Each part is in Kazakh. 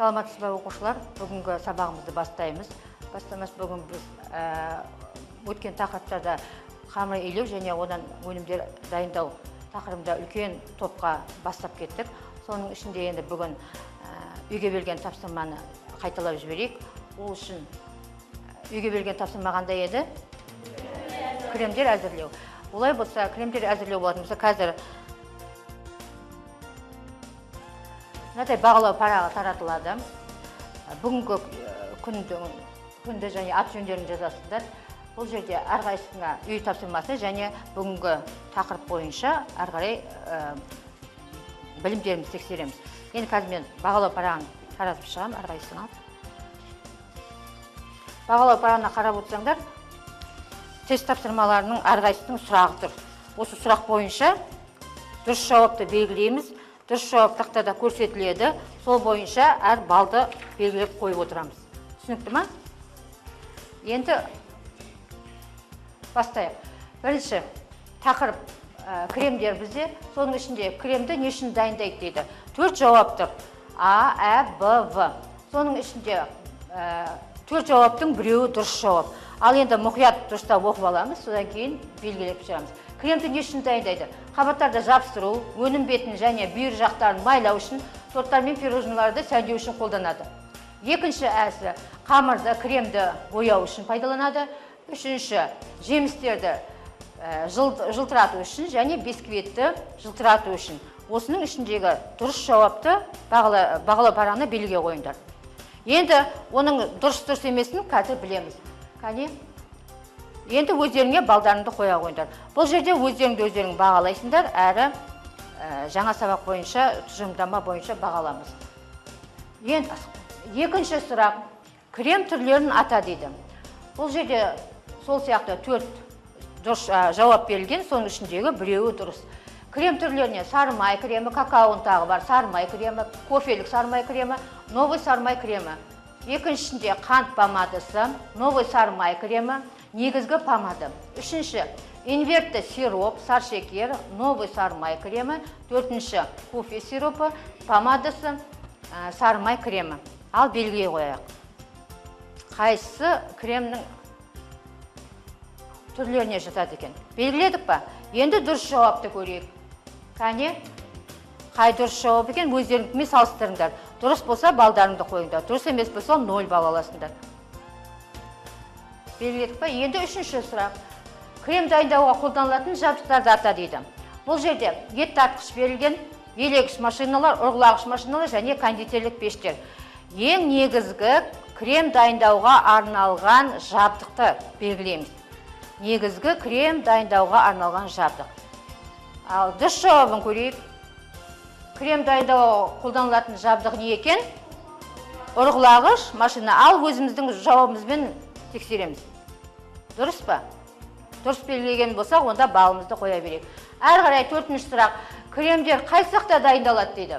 Саламатсыз ба, оқушылар? Бүгінгі сабағымызды бастаймыз. Бастамас бүгін біз өткен тақырыптарда қамыр илеу және одан өнімдер дайындау тақырыбында үлкен топқа бастап кеттік. Соның ішінде енді бүгін үйге берген тапсырманы қайталап жіберейік. Ол үшін үйге берген тапсырма қандай еді? Кремдер әзірлеу. Олай болса, кремдер әзірлеу болатын болса, қазір мынадай бағалау парағы таратылады. Бүгінгі күнді және ат жөндерін жазасыздар. Бұл жерде әрқайсысына үй тапсырмасы және бүгінгі тақырып бойынша әрі қарай білімдерімізді тексереміз. Енді қазір мен бағалау парағын таратып шығамын әрқайсысына. Бағалау парағына қарап отырсаңдар, тест тапсырмаларының әрқайсысының сұрағы тұр. Осы сұрақ бойынша дұрыс жауапты белгілейміз. Дұрыс жауап тақтада көрсетіледі. Сол бойынша әр балды белгілеп қойып отырамыз. Түсінікті ма? Енді бастайық. Бірінші тақырып кремдер бізде. Соның ішінде кремді не үшін дайындайды дейді. 4 жауап тұр. А, Ә, Б, В. Соның ішінде 4 жауаптың біреуі дұрыс жауап. Ал енді мұқият дұрыстап оқып аламыз, содан кейін белгілеп шығамыз. Кремді не үшін дайындайды? Қабаттарды жабыстыру, өнім бетін және бүйір жақтарын майлау үшін, торттар мен пирожныйларды сәндеу үшін қолданады. Екінші әсі қамырды, кремді бояу үшін пайдаланады. Үшінші, жемістерді жылтырату үшін және бисквитті жылтырату үшін. Осының ішіндегі дұрыс жауапты бағалау парағына белгіге қойыңдар. Енді оның дұрыс емесін қазір білеміз. Кәне? Енді өздеріңе балдарыңды қоя қойыңдар. Бұл жерде өздеріңді өздерің бағалайсыңдар, әрі жаңа сабақ бойынша, тұжырымдама бойынша бағаламыз. Енді екінші сұрақ, крем түрлерін ата дейді. Бұл жерде сол сияқты 4 дұрыс жауап берілген, соның ішіндегі біреуі дұрыс. Крем түрлеріне сары май кремі, какао ұнтағы бар, сары май кремі, кофелік сары май кремі, новый сары май кремі. Екіншісінде қант помадасы, новый сары май кремі, негізгі помада. Үшінші, инвертті сироп, сары шекер, новый сары май кремі. Төртінші, кофе сиропы, помадасы, сары май кремі. Ал белгілей қояйық. Қайсысы кремнің түрлеріне жатады екен? Белгіледік па? Енді дұрыс жауапты көрейік. Кәне? Қай дұрыс жауап екен? Өздеріңмен салыстырыңдар. Дұрыс болса балдарыңды қойыңдар. Дұрыс емес болса 0 балл аласыңдар. Белгіледік па? Енді үшінші сұрақ. Крем дайындауға қолданылатын жабдықтарды ата дейді. Бұл жерде ет тартқыш берілген, елегіш машиналар, ұрғылағыш машиналар және кондитерлік пештер. Ең негізгі крем дайындауға арналған жабдықты белгілейміз. Негізгі крем дайындауға арналған жабдық. Ал дұрыс жауабын көрейік. Крем дайындауға қолданылатын жабдық не екен? Ұрғылағыш машина. Ал өзіміздің жауабымызбен тексереміз. Дұрыс па? Дұрыс белгілеген болсақ, онда балымызды қоя берейік. Әрі қарай төртінші сұрақ. Кремдер қай цехта дайындалады дейді?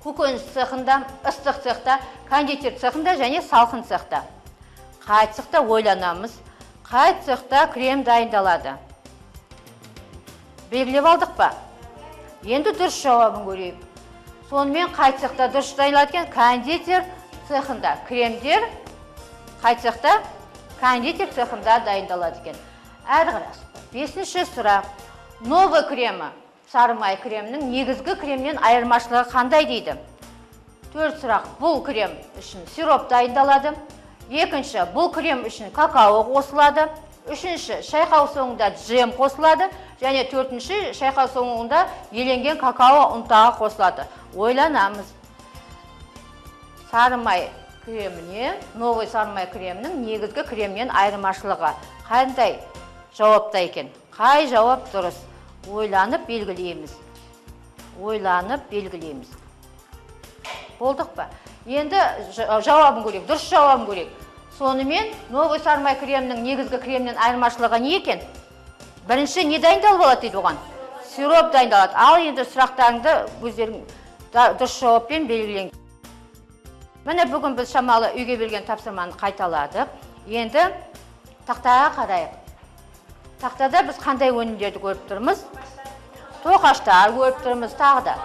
Көкөніс цехында, ыстық цехта, кондитер цехында және салқын цехта. Қай цехта ойланамыз? Қай цехта крем дайындалады? Белгілеп алдық па? Енді дұрыс жауабын көрейік. Сонымен қай цехта дұрыс дайындалады екен? Кондитер цехында. Кремдер қай цехта? Кондитер цехында дайындалады екен. Әрі қарай бесінші сұрақ. Новый кремі, сары май кремінің негізгі кремнен айырмашылығы қандай дейді? Төрт сұрақ. Бұл крем үшін сироп дайындалады. Екінші, бұл крем үшін какао қосылады. Үшінші, шайқау соңында джем қосылады. Және төртінші, шайқау соңында еленген какао ұнтағы қосылады. Ойланамыз. Сары май креміне, новый сары май кремінің негізгі кремнен айырмашылығы қандай жауапта екен? Қай жауап дұрыс? Ойланып белгілейміз. Ойланып белгілейміз. Болдық па? Енді жауабын көрейік, дұрыс жауабын көрейік. Сонымен новый сары май кремінің негізгі кремнен айырмашылығы не екен? Бірінші не дайындалып алады дейді оған? Сироп дайындалады. Ал енді сұрақтарыңды өздерің дұрыс жауаппен белгілеңдер. Міне бүгін біз шамалы үйге берген тапсырманы қайталадық. Енді тақтаға қарайық. Тақтада біз қандай өнімдерді көріп тұрмыз? Тоқаштар көріп тұрмыз, тағы да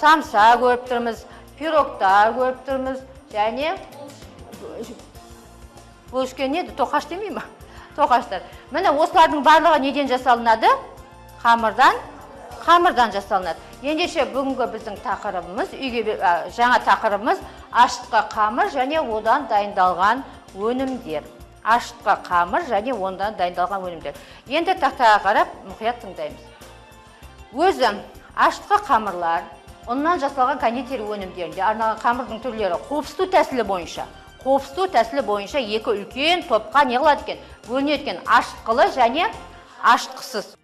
самса көріп тұрмыз, пирогтар көріп тұрмыз, Және булочка не еді? Тоқаш демей ме? Тоқаштар. Міне, осылардың барлығы неден жасалынады? Қамырдан, қамырдан жасалынады. Ендеше, бүгінгі біздің тақырыбымыз, үйге жаңа тақырыбымыз: ашытқы қамыр және одан дайындалған өнімдер. Ашытқы қамыр және ондан дайындалған өнімдер. Енді тақтаға қарап, мұқият тыңдаймыз. Өзі ашытқы қамырлар ұннан жасалған кондитер өнімдерінде арналған қамырдың түрлері қопсыту тәсілі бойынша екі үлкен топқа не қылады екен? Бөлінеді екен: ашытқылы және ашытқысыз.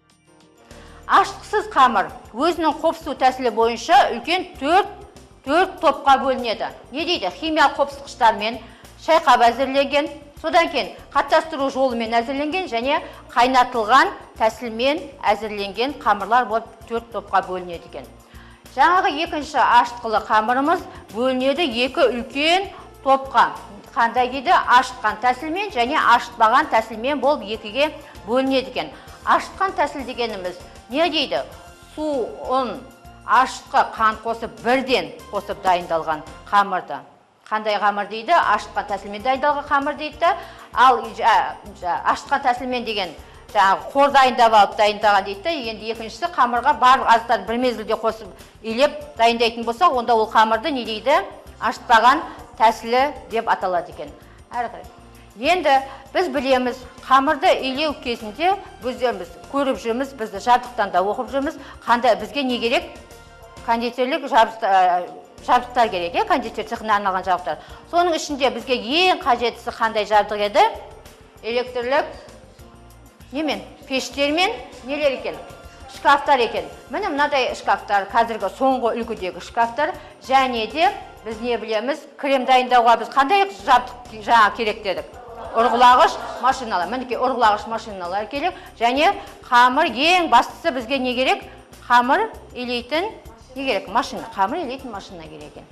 Ашытқысыз қамыр өзінің қопсыту тәсілі бойынша үлкен төрт топқа бөлінеді. Не дейді? Химиялық қопсытқыштармен шайқап әзірленген, содан кейін қаттастыру жолымен әзірленген және қайнатылған тәсілмен әзірленген қамырлар болып төрт топқа бөлінеді екен. Жаңағы екінші ашытқылы қамырымыз бөлінеді екі үлкен топқа. Қандай дейді? Ашытқан тәсілмен және ашытпаған тәсілмен болып екіге бөлінеді екен. Ашытқан тәсіл дегеніміз не дейді? Су, ұн, ашытқы, қант қосып, бірден қосып дайындалған қамырды қандай қамыр дейді? Ашытқан тәсілмен дайындалған қамыр дейді да. Ал ашытқан тәсілмен деген жаңағы қор дайындап алып дайындаған дейді да. Енді екіншісі, қамырға барлық азықтарды бір мезгілде қосып, илеп дайындайтын болсақ, онда ол қамырды не дейді? Ашытпаған тәсілі деп аталады екен. Әрі қарай енді біз білеміз, қамырды илеу кезінде өздеріміз көріп жүрміз, бізді жабдықтан да оқып жүрміз. Қандай бізге не керек? Кондитерлік жабдықтар керек, иә, кондитер цехына арналған жабдықтар. Соның ішінде бізге ең қажеттісі қандай жабдық еді? Электрлік немен, пештермен нелер екен? Шкафтар екен. Міне, мынадай шкафтар, қазіргі соңғы үлгідегі шкафтар. Және де біз не білеміз? Крем дайындауға біз қандай жабдық жаңа керек дедік? Ұрғылағыш машиналар. Мінекей, ұрғылағыш машиналар керек. Және қамыр, ең бастысы бізге не керек? Қамыр илейтін не керек? Машина, қамыр илейтін машина керек екен.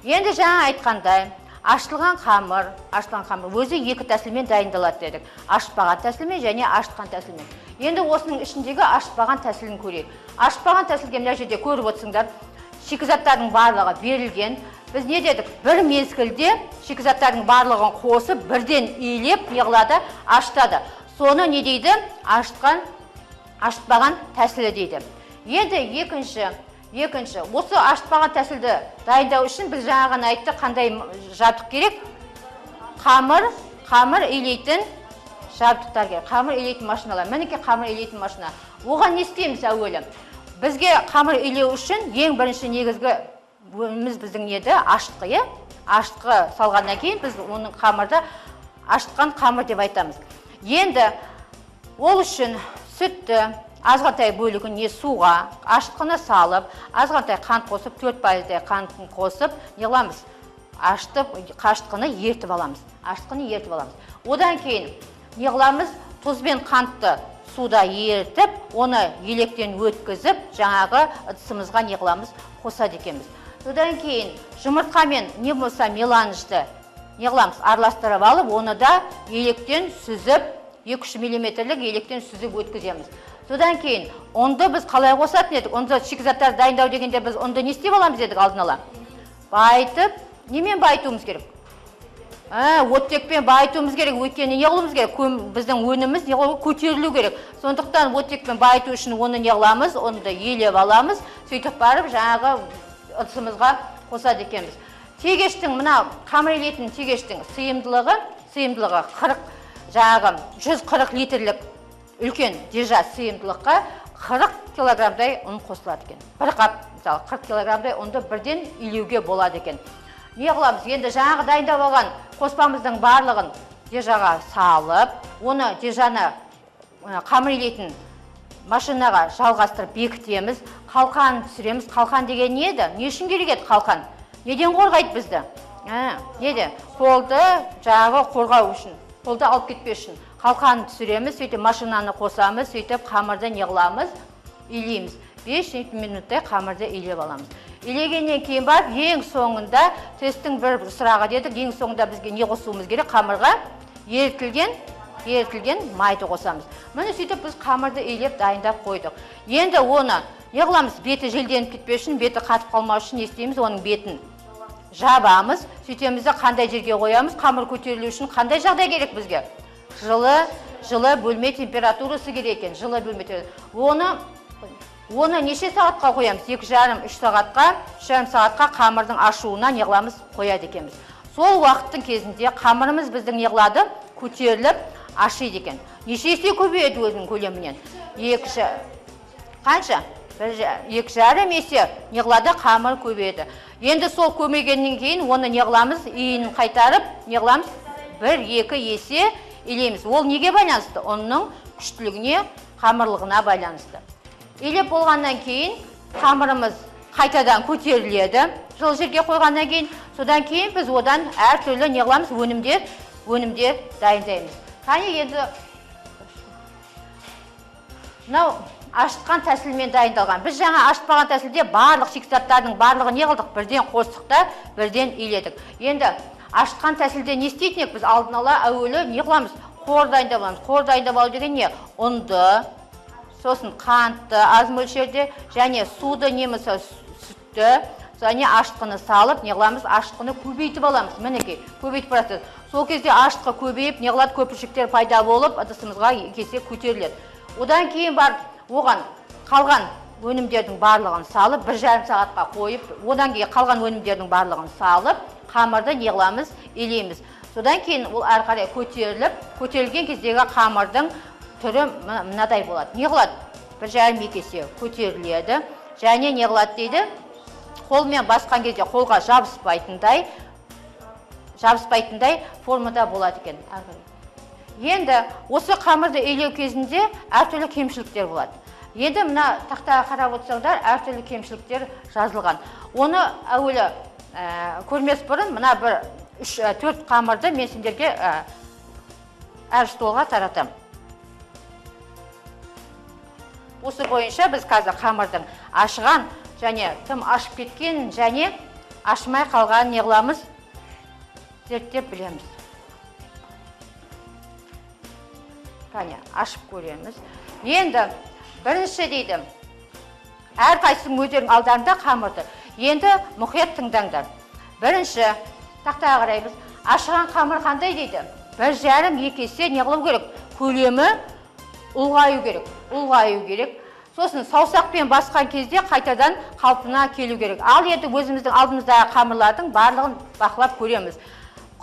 Енді жаңа айтқандай, ашылған қамыр өзі екі тәсілмен дайындалады дедік: ашытпаған тәсілмен және ашытқан тәсілмен. Енді осының ішіндегі ашытпаған тәсілін көрейік. Ашытпаған тәсілге мына жерде көріп отырсыңдар, шикізаттардың барлығы берілген. Біз не дедік? Бір мезгілде шикізаттардың барлығын қосып, бірден илеп, не қылады? Ашытады. Соны не дейді? Ашытпаған тәсілі дейді. Енді екінші осы ашытпаған тәсілді дайындау үшін біз жаңа ғана айттық, қандай жабдық керек? Қамыр илейтін жабдықтар керек, қамыр илейтін машиналар. Мінекей, қамыр илейтін машина. Оған не істейміз? Әуелі бізге қамыр илеу үшін ең бірінші негізгі өніміміз біздің не еді? Ашытқы, иә. Ашытқы салғаннан кейін біз оның қамырды ашытқан қамыр деп айтамыз. Енді ол үшін сүтті азғантай бөлігін не суға, ашытқыны салып, азғантай қант қосып, 4%-дай қантын қосып, не қыламыз? Ашытып, ашытқыны ертіп аламыз. Ашытқыны ертіп аламыз. Одан кейін не қыламыз? Тұз бен қантты суда ерітіп, оны електен өткізіп, жаңағы ыдысымызға не қыламыз? Қосады екенбіз. Содан кейін жұмыртқа мен не болмаса меланжды не қыламыз? Араластырып алып, оны да електен сүзіп, 2-3 миллиметрлік електен сүзіп өткіземіз. Содан кейін ұнды біз қалай қосатын едік? Ұнды, шикізаттарды дайындау дегенде, біз ұнды не істеп аламыз дедік алдын ала? Байытып. Немен байытуымыз керек? Оттекпен байытуымыз керек. Өйткені не қылуымыз керек? Біздің өніміміз не қылу? Көтерілу керек. Сондықтан оттекпен байыту үшін оны не қыламыз? Ұнды елеп аламыз, сөйтіп барып жаңағы ыдысымызға қосады екенбіз. Тегештің, мына қамыр илейтін тегештің сыйымдылығы 40, жаңағы 140 литрлік үлкен дежа сыйымдылыққа 40 килограммдай ұн қосылады екен. Бір қап, мысалы, 40 килограммдай ұнды бірден илеуге болады екен. Не қыламыз енді? Жаңағы дайындап алған қоспамыздың барлығын дежаға салып, оны, дежаны қамыр илейтін машинаға жалғастырып бекітеміз, қалқан түсіреміз. Қалқан деген не еді? Не үшін керек еді қалқан? Неден қорғайды бізді? Неде? Қолды жаңағы қорғау үшін, қолды алып кетпес үшін қалқан түсіреміз. Сөйтіп машинаны қосамыз, сөйтіп қамырды не қыламыз? Илейміз. 5 минуттай қамырды илеп аламыз. Илегеннен кейін барып, ең соңында, тесттің бір сұрағы дедік, ең соңында бізге не қосуымыз керек қамырға? Ерітілген майды қосамыз. Міне, сөйтіп біз қамырды илеп, дайындап қойдық. Енді оны не қыламыз? Беті желденіп кетпес үшін, беті қатып қалмау үшін не істейміз? Оның бетін Жабамыз, сөйтеміз де қандай жерге қоямыз, қамыр көтерілу үшін қандай жағдай керек бізге? Жылы бөлме температурасы керек екен, жылы бөлме температурасы. Оны неше сағатқа қоямыз? 2,5-3 сағатқа, 3,5 сағатқа қамырдың ашуына не қыламыз? Қояды екенбіз. Сол уақыттың кезінде қамырымыз біздің не қылады? Көтеріліп ашиды екен. Неше есе көбейеді өзінің көлемінен? Қанша? 2,5 есе не қылады? Қамыр көбейеді. Енді сол көмегеннен кейін оны не қыламыз? Иін қайтарып не қыламыз? 1-2 есе илейміз. Ол неге байланысты? Ұнның күштілігіне, қамырлығына байланысты. Илеп болғаннан кейін қамырымыз қайтадан көтеріледі. Жылы жерге қойғаннан кейін, содан кейін біз одан әртүрлі не қыламыз? Өнімдер дайындаймыз. Қане енді мынау ашытқан тәсілмен дайындалған. Біз жаңа ашытпаған тәсілде барлық шикізаттардың барлығын не қылдық? Бірден қостық та, бірден иледік. Енді ашытқан тәсілде не істейтін едік? Біз алдын ала әуелі не қыламыз? Қор дайындап аламыз. Қор дайындап алу деген не? Ұнды, сосын қантты аз мөлшерде, және суды немесе сүтті, және ашытқыны салып, не қыламыз? Ашытқыны көбейтіп аламыз. Мінекей, көбейтіп барасыз. Сол кезде ашытқы көбейіп, не қылады? Көпіршіктер пайда болып, ыдысымызға кесе көтеріледі. Одан кейін барып, оған қалған өнімдердің барлығын салып, 1,5 сағатқа қойып, одан кейін қалған өнімдердің барлығын салып, қамырды не қыламыз? Илейміз. Содан кейін ол әрі қарай көтеріліп, көтерілген кездегі қамырдың түрі мынадай болады. Не қылады? 1,5-2 есе көтеріледі. Және не қылады дейді? Қолмен басқан кезде қолға жабыспайтындай формада болады екен. Енді осы қамырды илеу кезінде әртүрлі кемшіліктер болады. Енді мына тақтаға қарап отырсаңдар, әртүрлі кемшіліктер жазылған. Оны әуелі көрмес бұрын мына бір 3-4 қамырды мен сендерге әр столға таратамын. Осы бойынша біз қазір қамырдың ашыған және тым ашып кеткен және ашымай қалған не қыламыз? Зерттеп білеміз. Қане, ашып көреміз. Енді бірінші дейді, әрқайсының өздерінің алдарында қамырды. Енді мұқият тыңдаңдар. Бірінші тақтаға қараймыз. Ашыған қамыр қандай дейді? 1,5-2 есе не қылу керек? Көлемі ұлғаю керек. Ұлғаю керек. Сосын саусақпен басқан кезде қайтадан қалпына келу керек. Ал енді өзіміздің алдымыздағы қамырлардың барлығын бақылап көреміз.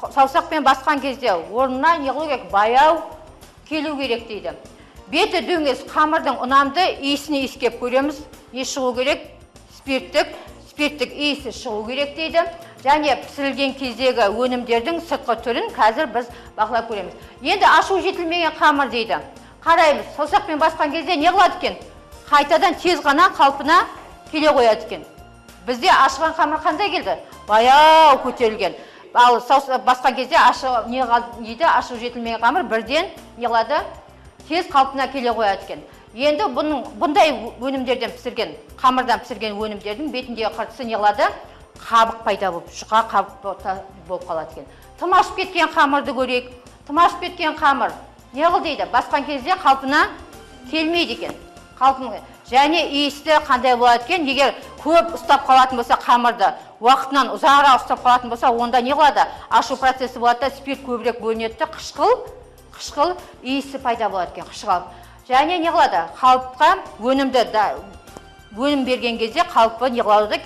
Саусақпен басқан кезде орнына не қылу керек? Баяу келу керек дейді. Беті дөңес қамырдың ұнамды иісін иіскеп көреміз. Не шығу керек? Спирттік иісі шығу керек дейді. Және пісірілген кездегі өнімдердің сыртқы түрін қазір біз бақылап көреміз. Енді ашу жетілмеген қамыр дейді. Қараймыз, саусақпен басқан кезде не қылады екен? Қайтадан тез ғана қалпына келе қояды екен. Бізде ашыған қамыр қандай келді? Баяу көтерілген. Ал басқан кезде не ашу жетілмеген қамыр бірден не қылады? Тез қалпына келе қояды екен. Енді бұндай өнімдерден пісірген, қамырдан пісірген өнімдердің бетіндегі қыртысы не қылады? Қабық пайда болып, жұқа қабық болып қалады екен. Тым ашып кеткен қамырды көрейік. Тым ашып кеткен қамыр не қыл дейді? Басқан кезде қалпына келмейді екен. Және иісті қандай болады екен? Егер көп ұстап қалатын болса қамырды, уақытынан ұзағырақ ұстап қалатын болса, онда не қылады? Ашу процесі болады да, спирт көбірек бөлінеді де, қышқыл иісі пайда болады екен, қышқыл. Және не қылады? Қалыпқа өнім берген кезде қалыпы не қылады?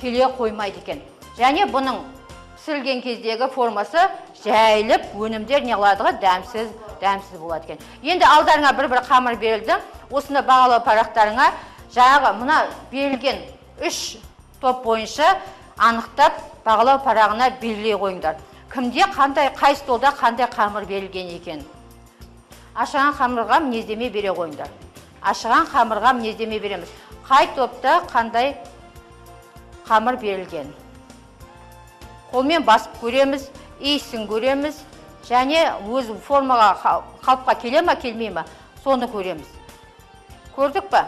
Келе қоймайды екен. Және бұның пісірілген кездегі формасы жайылып, өнімдер не қылады? Дәмсіз болады екен. Енді алдарыңа бір-бір қамыр берілді. Осыны бағалау парақтарыңа жаңағы мына берілген 3 топ бойынша анықтап бағалау парағына белгілей қойыңдар. Кімде қандай, қай столда қандай қамыр берілген екен. Ашыған қамырға мінездеме бере қойыңдар. Ашыған қамырға мінездеме береміз. Қай топта қандай қамыр берілген. Қолмен басып көреміз, иісін көреміз, және өз формаға, қалыпқа келе ма, келмей ма, соны көреміз. Көрдік па?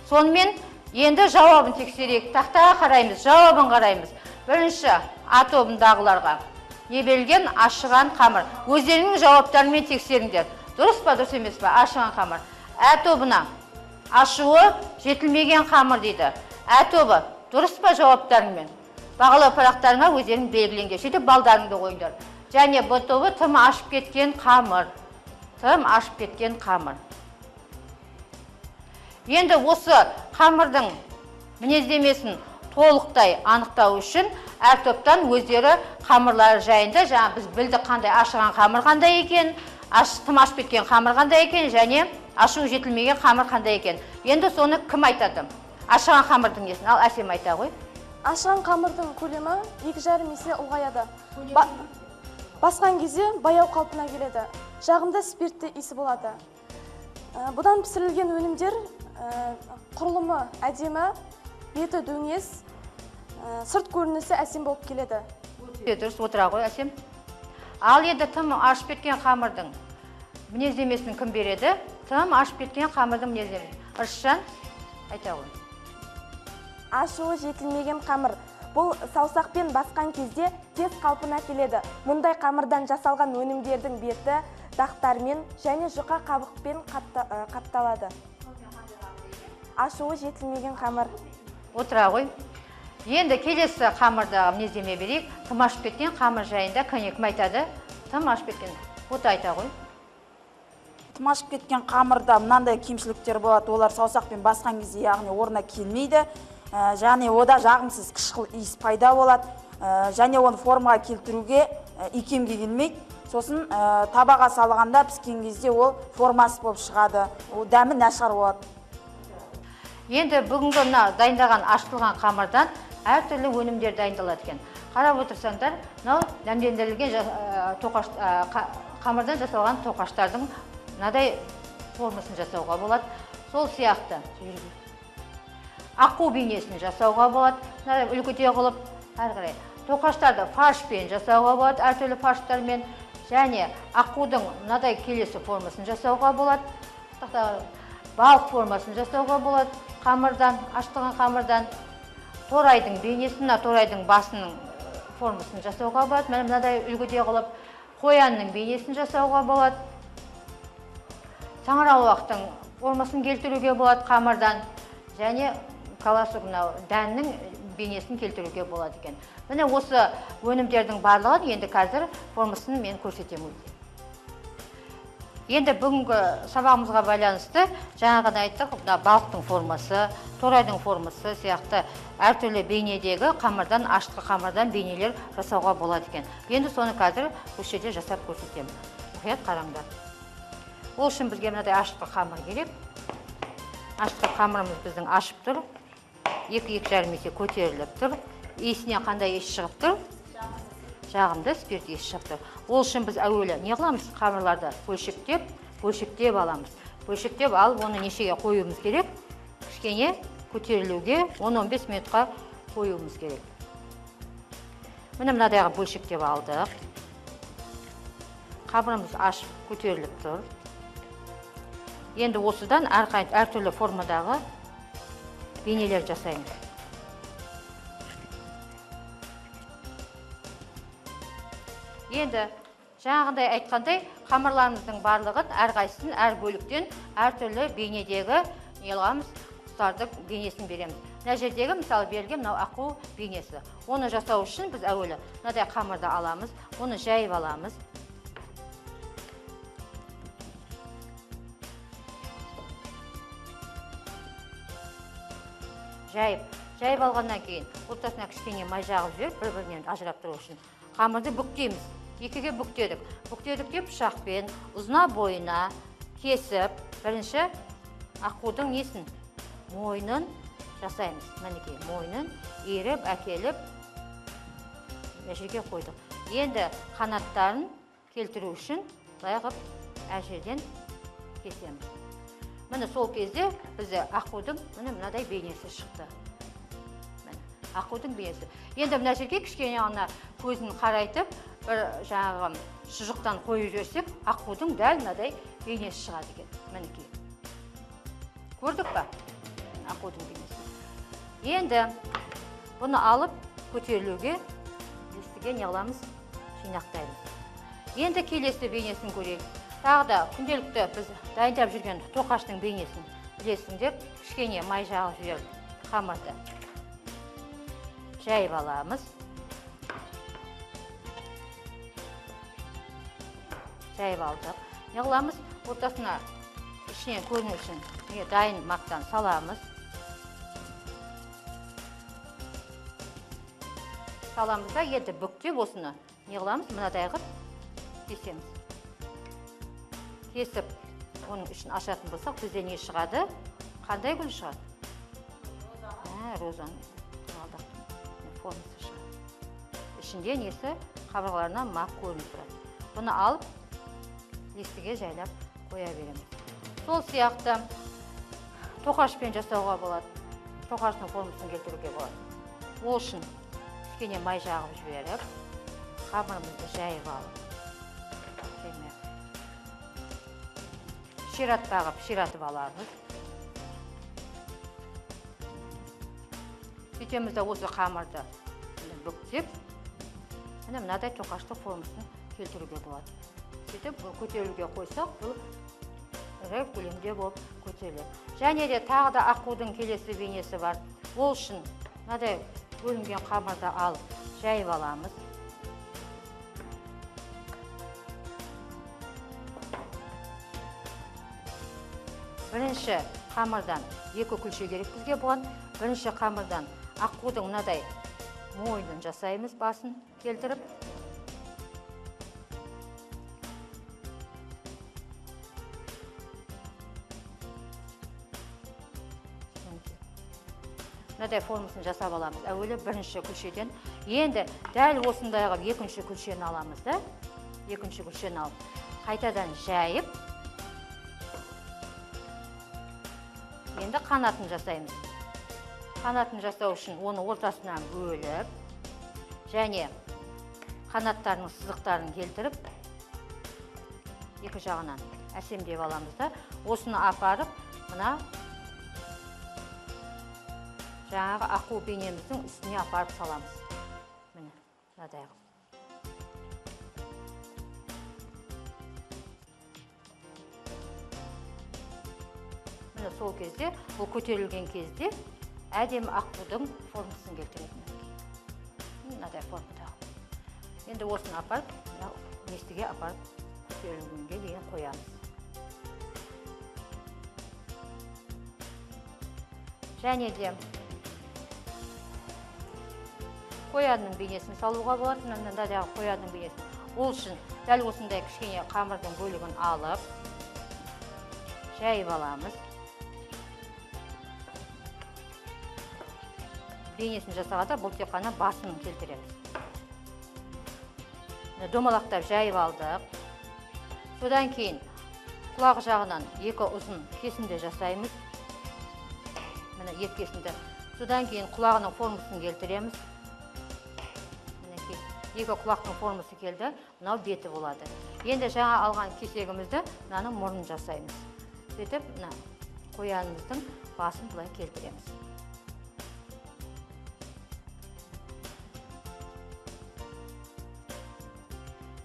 Сонымен енді жауабын тексерейік. Тақтаға қараймыз, жауабын қараймыз. Бірінші А тобындағыларға не берілген? Ашыған қамыр. Өздеріңнің жауаптарымен тексеріңдер. Дұрыс па, дұрыс емес па? Ашыған қамыр. Ә тобына ашуы жетілмеген қамыр дейді. Ә тобы, дұрыс па жауаптарыңмен? Бағалау парақтарыңа өздерің белгілеңдер. Сөйтіп балдарыңды қойыңдар. Және Б тобы тым ашып кеткен қамыр. Тым ашып кеткен қамыр. Енді осы қамырдың мінездемесін толықтай анықтау үшін әр топтан өздері қамырлары жайында, жаңа біз білдік қандай ашыған қамыр қандай екен, тым ашып кеткен қамыр қандай екен, және ашу жетілмеген қамыр қандай екен. Енді соны кім айтады? Ашыған қамырдың несін? Ал Әсем айта ғой. Ашыған қамырдың көлемі 2,5 есе ұлғаяды. Басқан кезде баяу қалпына келеді. Жағымды спиртті иісі болады. Бұдан пісірілген өнімдер құрылымы әдемі, беті дөңес, сырт көрінісі әсем болып келеді. Дұрыс, отыра ғой, Әсем. Ал енді тым ашып кеткен қамырдың мінездемесін кім береді? Тым ашып кеткен қамырдың мінездемесін. Ырысжан, айта ғой. Ашуы жетілмеген қамыр. Бұл саусақпен басқан кезде тез қалпына келеді. Мұндай қамырдан жасалған өнімдердің беті дақтармен және жұқа қабықпен қапталады. Ашуы жетілмеген қамыр. Отыра ғой. Енді келесі қамырдағы мінездеме берейік. Тым ашып кеткен қамыр жайында кім айтады? Тым ашып кеткен. Ота айта ғой. Тым ашып кеткен қамырда мынандай кемшіліктер болады. Олар саусақпен басқан кезде, яғни орнына келмейді. Және ода жағымсыз қышқыл иіс пайда болады. Және оны формаға келтіруге икемге келмейді. Сосын табаға салғанда піскен кезде ол формасы болып шығады. Ол дәмі нашар болады. Енді бүгінгі мына дайындаған ашытылған қамырдан әртүрлі өнімдер дайындалады екен. Қарап отырсаңдар, мынау дәмдендірілген қамырдан жасалған тоқаштардың мынадай формасын жасауға болады. Сол сияқты аққу бейнесін жасауға болады, мынадай үлгіде қылып әрі қарай. Тоқаштарды фаршпен жасауға болады, әртүрлі фарштармен, және аққудың мынадай келесі формасын жасауға болады. Балық формасын жасауға болады қамырдан, ашытылған қамырдан. Торайдың бейнесін, мына торайдың басының формасын жасауға болады, міне мынадай үлгіде қылып. Қоянның бейнесін жасауға болады. Саңырауқұлақтың формасын келтіруге болады қамырдан, және колосок мынау дәннің бейнесін келтіруге болады екен. Міне осы өнімдердің барлығын енді қазір формасын мен көрсетемін. Енді бүгінгі сабағымызға байланысты жаңа ғана айттық, мына балықтың формасы, торайдың формасы сияқты әртүрлі бейнедегі қамырдан, ашытқы қамырдан бейнелер жасауға болады екен. Енді соны қазір осы жерде жасап көрсетемін. Мұқият қараңдар. Ол үшін бізге мынадай ашытқы қамыр керек. Ашытқы қамырымыз біздің ашып тұр. 2-2,5 есе көтеріліп тұр. Иісіне қандай иіс шығып тұр? Жағымды спирт иісі шығып тұр. Ол үшін біз әуелі не қыламыз? Қамырларды бөлшектеп аламыз. Бөлшектеп алып, оны нешеге қоюымыз керек? Кішкене көтерілуге 10-15 минутқа қоюымыз керек. Міне мынадайға бөлшектеп алдық. Қамырымыз ашып көтеріліп тұр. Енді осыдан әртүрлі формадағы бейнелер жасаймыз. Енді жаңағыдай айтқандай, қамырларымыздың барлығын әрқайсысын әр бөліктен әртүрлі бейнедегі не қыламыз, құстардың бейнесін береміз. Мына жердегі мысалы берілген мынау аққу бейнесі. Оны жасау үшін біз әуелі мынадай қамырды аламыз, оны жайып аламыз. Жайып алғаннан кейін ортасына кішкене май жағып жіберіп, бір-бірінен ажырап тұру үшін қамырды бүктейміз. Екіге бүктедік. Бүктедік те пышақпен ұзына бойына кесіп, бірінші аққудың несін? Мойнын жасаймыз. Мінекей, мойнын иіріп әкеліп мына жерге қойдық. Енді қанаттарын келтіру үшін былай қылып әр жерден кесеміз. Міне сол кезде бізде аққудың міне мынадай бейнесі шықты. Міне аққудың бейнесі. Енді мына жерге кішкене ана көзін қарайтып, бір жаңағы шұжықтан қойып жіберсек, аққудың дәл мынадай бейнесі шығады екен. Мінекей. Көрдік па? Аққудың бейнесі. Енді бұны алып көтерілуге листіге не қыламыз? Жинақтаймыз. Енді келесі бейнесін көрейік. Тағы да күнделікті біз дайындап жүрген тоқаштың бейнесін білесіңдер. Кішкене май жағып жіберіп қамырды жайып аламыз. Жайып алдық. Не қыламыз? Ортасына ішінен көріну үшін дайын мақтан саламыз. Саламыз да енді бүктеп осыны не қыламыз? Мынадай қылып кесеміз. Кесіп оның ішін ашатын болсақ, бізде не шығады? Қандай гүл шығады? Розаның формасы шығады. Ішінде несі қабырғаларынан мақ көрініп тұрады. Бұны алып листіге жайлап қоя береміз. Сол сияқты тоқашпен жасауға болады. Тоқаштың формасын келтіруге болады. Ол үшін кішкене май жағып жіберіп, қамырымызды жайып алып, ширатпа қылып ширатып аламыз. Сөйтеміз де осы қамырды бүктеп, міне мынадай тоқаштың формасын келтіруге болады. Сөйтіп көтерілуге қойсақ, бұл ірі көлемде болып көтеріледі. Және де тағы да аққудың келесі бейнесі бар. Ол үшін мынадай бөлінген қамырды алып жайып аламыз. Бірінші қамырдан екі күлше керек бізге бұған. Бірінші қамырдан аққудың мынадай мойнын жасаймыз, басын келтіріп. Мынадай формасын жасап аламыз. Әуелі бірінші күлшеден. Енді дәл осындай қылып екінші күлшені аламыз да. Екінші күлшені алып қайтадан жайып, енді қанатын жасаймыз. Қанатын жасау үшін оны ортасынан бөліп, және қанаттарының сызықтарын келтіріп, екі жағынан әсемдеп аламыз да, осыны апарып, мына жаңағы аққу бейнеміздің үстіне апарып саламыз. Міне, мынадай қылып. Міне сол кезде, бұл көтерілген кезде әдемі аққудың формасын келтіреді. Мынадай формада. Енді осыны апарып, мына листіге апарып көтерілгенге дейін қоямыз. Және де қоянның бейнесін салуға болады. Мынандай қоянның бейнесін. Ол үшін дәл осындай кішкене қамырдың бөлігін алып, жайып аламыз. Бейнесін жасағанда бұл тек қана басын келтіреміз. Домалақтап жайып алдық. Содан кейін құлақ жағынан екі ұзын кесінді жасаймыз. Міне екі кесінді. Содан кейін құлағының формасын келтіреміз. Мінекей екі құлақтың формасы келді, мынау беті болады. Енді жаңа алған кесегімізді мынаның мұрнын жасаймыз. Сөйтіп мына қоянымыздың басын былай келтіреміз.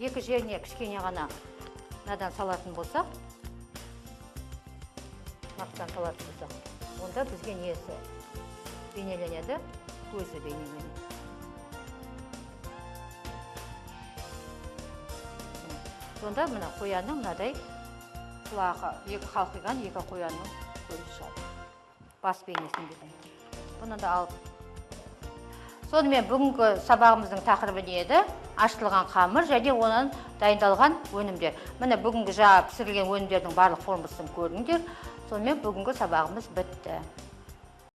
Екі жеріне кішкене ғана мынадан салатын болсақ, мақтан салатын болсақ, онда бізге несі бейнеленеді? Көзі бейнеленеді. Сонда мына қоянның мынадай құлағы, екі қалқиған екі қоянның көзі шығады. Бас бейнесін береді. Бұны да алып. Сонымен бүгінгі сабағымыздың тақырыбы не еді? Ашытылған қамыр және онан дайындалған өнімдер. Міне бүгінгі жаңа пісірілген өнімдердің барлық формасын көрдіңдер. Сонымен бүгінгі сабағымыз бітті.